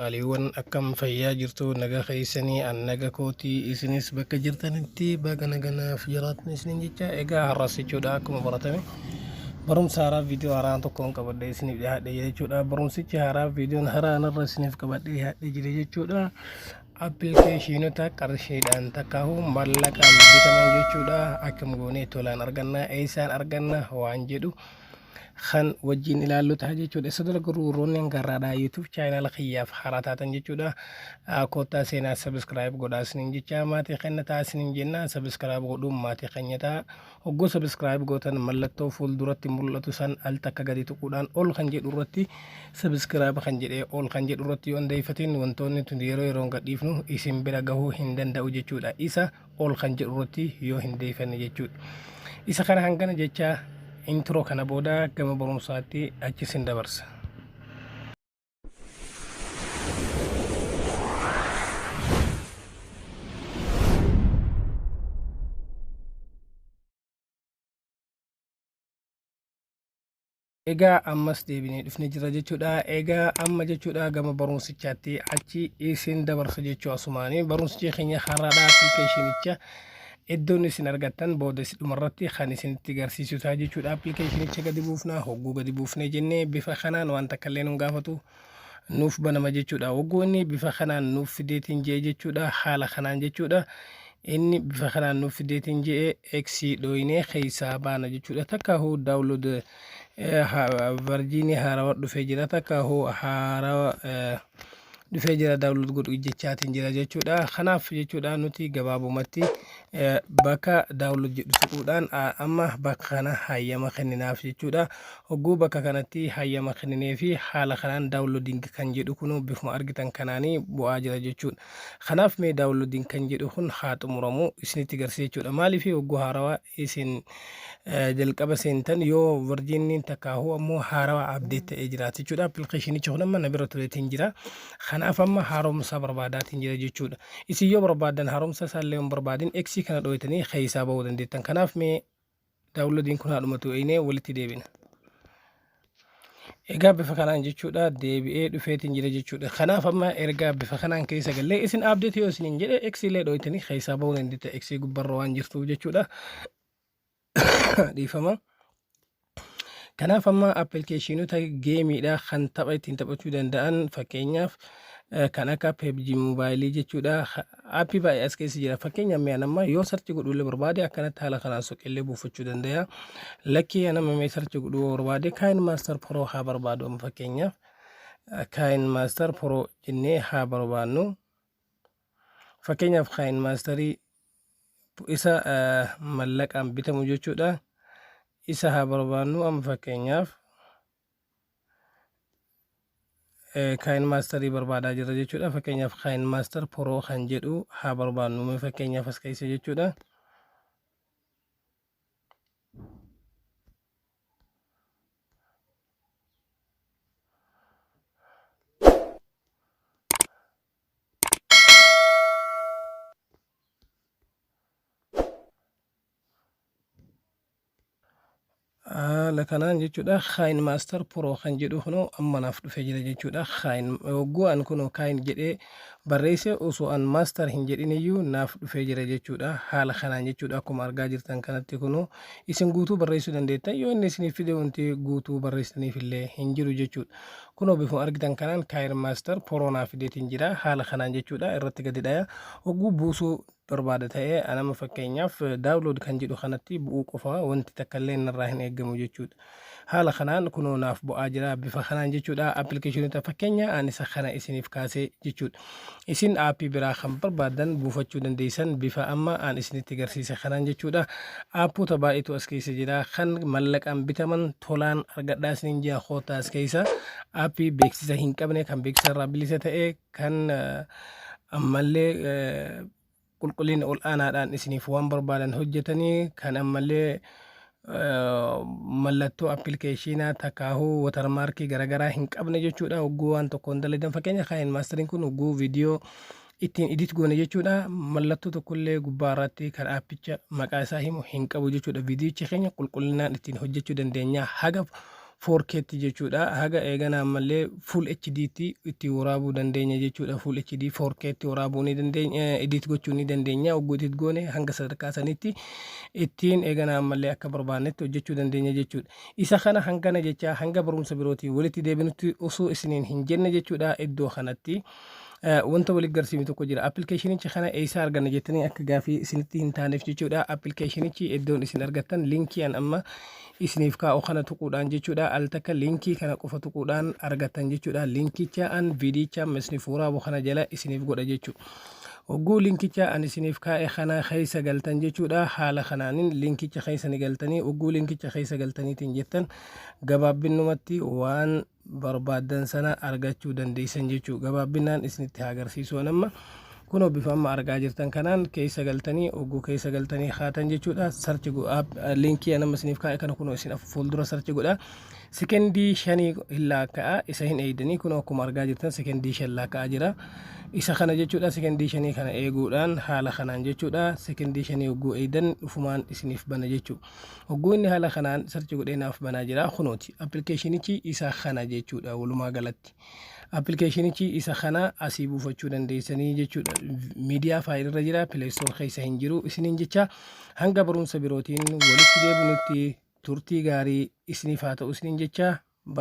Qaaliiwwan akkam fayyaa jirtu naga keessanii an naga kootii isinis bakka jirtanitti baga naganaaf jiraattan isiniin jecha. Egaa har'as jechuudha akkuma baratame barumsa haaraa viidiyoo haaraan tokkoon qabadhee isiniif dhiyaadhe jechuudha. Barumsichi haaraa viidiyoon haaraan irra isiniif qabadhee dhiyaadhe jira jechuudha. Appilikeeshiinota qarshiidhaan takkaahu mallaqaan bitaman jechuudha. Akkam goonee tolaan arganna, eessaan arganna waan jedhu kan wajjin ilaallu ta'a jechuudha. Isa dura garuu warroonni hanga har'aadhaa YouTube channel kiyyaaf haaraa taatan jechuudha. Koottaa seenaa subscribe godhaa isiniin jecha, maatii keenya ta'a isiniin jenna. Subscribe godhuun maatii keenya ta'a. Hogguu subscribe gootan mallattoo fuulduratti mul'atu san al takka gadi tuquudhaan ol kan jedhu irratti subscribe kan jedhee ol kan jedhu irratti yoo hin deeffatin, wantoonni tun yeroo yeroon gadhiifnu isin bira gahuu hin danda'u jechuudha. Isa ol kan jedhu irratti yoo hin deeffanne jechuudha. Isa kana hangana jecha intro kana booda gama barumsaatti achi sin dabarsa. Egaa ammas deebinee dhufne jira jechuudha. Egaa amma jechuudha gama barumsichaatti achi isin dabarsa jechuu asumaanii barumsichi keenya har'aadha. Appilikeeshinicha iddoon isin argattan booda isi dhumarratti kan isinitti garsiisu ta'a jechuudha. Appilikeeshinicha gadi buufnaa, hogguu gadi buufnee jennee bifa kanaan waan takka illee nun gaafatu nuuf banama jechuudha. Hogguu inni bifa kanaan nuuf fideetiin jee jechuudha, haala kanaan jechuudha. Inni bifa kanaan nuuf fideetiin jee X dhooynee keessaa baana jechuudha. Takka hoo download version haarawa dhufee jira, takka hoo haarawa dhufee jira download godhu jechaatiin jira jechuudha. Kanaaf jechuudha nuti gabaabumatti bakka download jedhu tuquudhaan amma bakka kana hayyama kenninaaf jechuudha. Hogguu bakka kanatti hayyama kenninee fi haala kanaan downloading kan jedhu kun bifuma argitan kanaanii bu'aa jira jechuudha. Kanaaf mee downloading kan jedhu kun haa xumuramu isinitti garsiisa jechuudha. Maaliif hogguu haarawaa isin jalqaba seentan yoo verjiiniin takkaahuu ammoo haarawaa update ta'ee jiraata jechuudha. Appilikeeshinichi kun amma na bira tureetiin jira. Kanaaf amma haaromsa barbaadaatiin jira jechuudha. Isin yoo barbaadan haaromsa isaallee hin barbaadin X kana dhooytanii keessaa bahuu dandeettan. Kanaaf mee daawunloodiin kun haadhumatu eeynee walitti deebina. Egaa bifa kanaan jechuudha deebi'ee dhufeetiin jira jechuudha. Kanaaf amma ergaa bifa kanaan keessa gallee isin update yoo isiniin jedhe X illee dhooytanii keessaa bahuu dandeetta, X gubbarra waan jirtuuf jechuudha. Dhiifama. Kanaaf amma appilikeeshinoota geemiidha kan tapha ittiin taphachuu danda'an, fakkeenyaaf kan akka PUBG moobaayilii jechuudha. Aappii baay'ee as keessa jira. Fakkeenyaaf mi'aan amma yoo sarchi godhuu barbaade akkanatti haala kanaan soqillee buufachuu danda'a. Lakkii nama mee sarchi godhuu barbaade KineMaster Pro haa barbaadu amma, fakkeenyaaf KineMaster Pro jennee haa barbaannu. Fakkeenyaaf KineMasterii isa mallaqaan bitamu jechuudha. Isa haa barbaannu amma, fakkeenyaaf KineMasterii barbaadaa jirra jechuudha. Fakkeenyaaf KineMaster Pro kan jedhu haa barbaannu mee fakkeenyaaf as keessa jechuudha. Haala kanaan jechuudha KineMaster Pro kan jedhu kunoo amma naaf dhufee jira jechuudha. Kine hogguu an kunoo Kine jedhee barreesse osoo an Master hin jedhin iyyuu naaf dhufee jira jechuudha. Haala kanaan jechuudha akkuma argaa jirtan kanatti kunoo isin guutuu barreessuu dandeettan, yoo inni isiniif fide wanti guutuu barreessitaniif illee hin jiru jechuudha. Kunoo bifuma argitan kanaan KineMaster Pro naaf fideetiin jira, haala kanaan jechuudha irratti gadi dhaya. Hogguu buusuu barbaada ta'ee anama fakkeenyaaf download kan jedhu kanatti bu'uu qofa, wanti takka illee narraa hin eeggamu jechuudha. Haala kanaan kunoo naaf bu'aa jira bifa kanaan jechuudha. Appilikeeshinoota fakkeenya an isa kana isiniif kaasee jechuudha. Isin aappii biraa kan barbaadan buufachuu dandeessan bifa amma an isinitti garsiise kanaan jechuudha. Aappoota baay'eetu as keessa jira kan mallaqaan bitaman tolaan argadhaa isiniin jira. Koottaa as keessa aappii beeksisa hin qabne, kan beeksisa irraa bilisa ta'e, kan ammallee qulqullina ol aanaadhaan isiniif waan barbaadan hojjetanii, kan ammallee mallattoo appilikeeshinaa takkaahuu watermaarkii garaagaraa hin qabne jechuudha. Hogguu waan tokkoon dalagan, fakkeenya KineMasteriin kun hogguu viidiyoo ittiin edit goone jechuudha, mallattoo tokkollee gubbaa irratti kan aappicha maqaa isaa himu hin qabu jechuudha. Viidiyichi keenya qulqullinaan ittiin hojjechuu dandeenya haga 4Ktti jechuudha. Haga eegana ammallee Full HDtti itti waraabuu dandeenya jechuudha. Full HD 4Ktti waraabuu ni dandeenya, edit gochuu ni dandeenya. Ogguu edit goone hanga sadarkaa sanitti ittiin eegana ammallee akka barbaannetti hojjechuu dandeenya jechuudha. Isa kana hangana jecha hanga barumsa birootiin walitti deebinutti osoo isiniin hin jenne jechuudha iddoo kanatti. Wanta walitti garsiifnu tokko jira. Appilikeeshinicha kana eessaa arganna jettanii akka gaafii isinitti hin taaneef jechuudha. Appilikeeshinichi iddoon isin argattan liinkii an amma isiniif kaa'u kana tuquudhaan jechuudha. Al takka liinkii kana qofa tuquudhaan argattan jechuudha. Liinkicha an viidiyicha amma isiniif waraabu kana jala isiniif godha jechuudha. Hogguu liinkicha an isiniif kaa'e kana keessa galtan jechuudha. Haala kanaanin liinkicha keessa ni galtanii hogguu liinkicha keessa galtaniitiin jettan gabaabbinumatti waan barbaaddan sana argachuu dandeessan jechuu gabaabbinaan isinitti haa agarsiisu an amma kunoo bifa amma argaa jirtan kanaan keessa galtanii ogguu keessa galtanii haatan jechuudha sarchi liinkii an amma isiniif kaa'e kana kunoo isin fuuldura sarchi godha sekendii shanii hin laakka'a isa hin eeydanii kunoo akkuma argaa jirtan sekendii 5 laakka'a jira isa kana jechuudha sekendii shanii kana eeguudhaan haala kanaan jechuudha sekendii shanii ogguu eeydan dhufumaan isiniif bana jechuudha. Hogguu inni haala kanaan search godhee naaf banaa jira kunooti appilikeeshinichi isa kana jechuudha walumaa galatti appilikeeshinichi isa kana asii buufachuu dandeessanii jechuudha miidiyaa faayilirra jira pileestoor keessa hin jiru isiniin jecha hanga barumsa birootiin walitti deebinutti turtii gaarii isiniif haa ta'u isiniin jecha.